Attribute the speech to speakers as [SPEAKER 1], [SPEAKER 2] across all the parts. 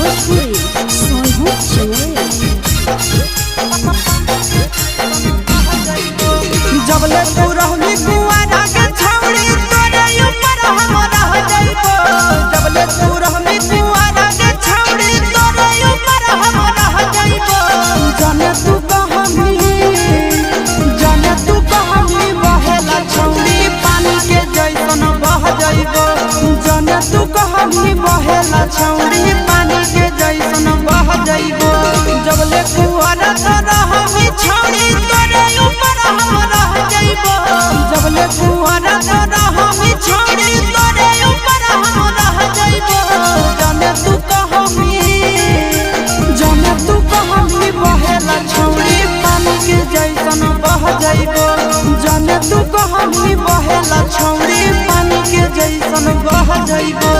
[SPEAKER 1] भोजपुरी सोनू चंदेल।
[SPEAKER 2] जबले तू रहली कुआरा के छौड़ी तोरे ऊपर हम रह जइबो। जबले तू रहली कुआरा के छौड़ी तोरे ऊपर हम रह जइबो। जाने तू कहमी, जाने तू कहमी बहेला छौड़ी पानी के जैसन बह जइबो। जाने तू कहमी बहेला छौड़ी पानी के जैसन बह जइबो। जबले कुआरा तो रहमी छौड़ी तोरे ऊपर हम रह जइबो। जबले कुआरा तो रहमी छौड़ी तोरे ऊपर हम रह जइबो। जाने तू कहमी, जाने तू कहमी बहेला छौड़ी पानी के जैसन बह जइबो। जाने तू कहमी बहेला छौड़ी पानी के जैसन बह जइबो।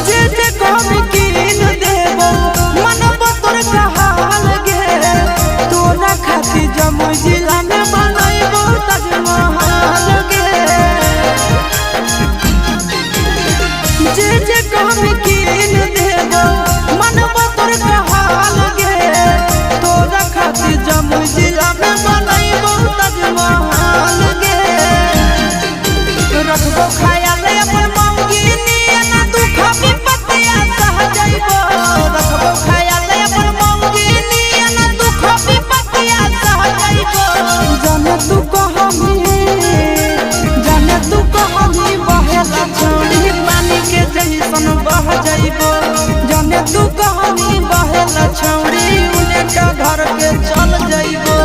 [SPEAKER 2] जे जे कहबी कीन देबो, मनबो तोर कहाल गे। तोरा खातिर जमुई जिला में बनैबो ताजमहल गे। जे जे कहबी कीन देबो, मनबो तोर कहाल गे। तोरा खातिर जमुई जिला में बनैबो ताजमहल गे। रखबो ख्याल अपन मौगी नियन दुख विपत्तिया सह जइबो। रखबो ख्याल अपन मौगी नियन दुख विपत्तिया सह जइबो। जाने तू कहमी, जाने तू कहमी बहेला छौड़ी पानी के जैसन बह जइबो। जाने तू कहमी बहेला छौड़ी उने का घर के चल जइबो।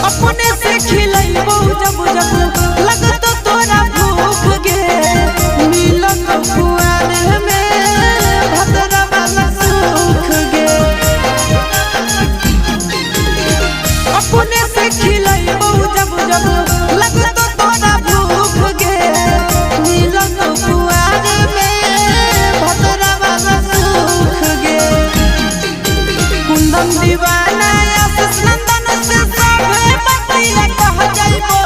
[SPEAKER 2] अपने से खिलैबो जब जब लगत तोरा भूख गे। मिलत कुआर में भद्रा वाला सुख गे। अपने से खिलैबो जब जब लगत तोरा भूख गे। मिलत कुआर में भद्रा वाला सुख गे। कुंदन दीवाना आशीष नंदन से सभे बतिया कह जइबो।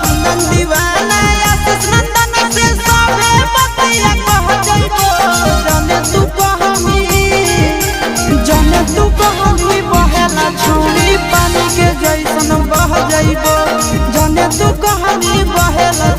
[SPEAKER 2] कुंदन दीवाना आशीष नंदन से सभे बतिया कह जइबो। जाने तू कहमी, जाने तू कहमी बहेला छौड़ी पानी के जैसन बह जइबो। जाने तू कहमी बहेला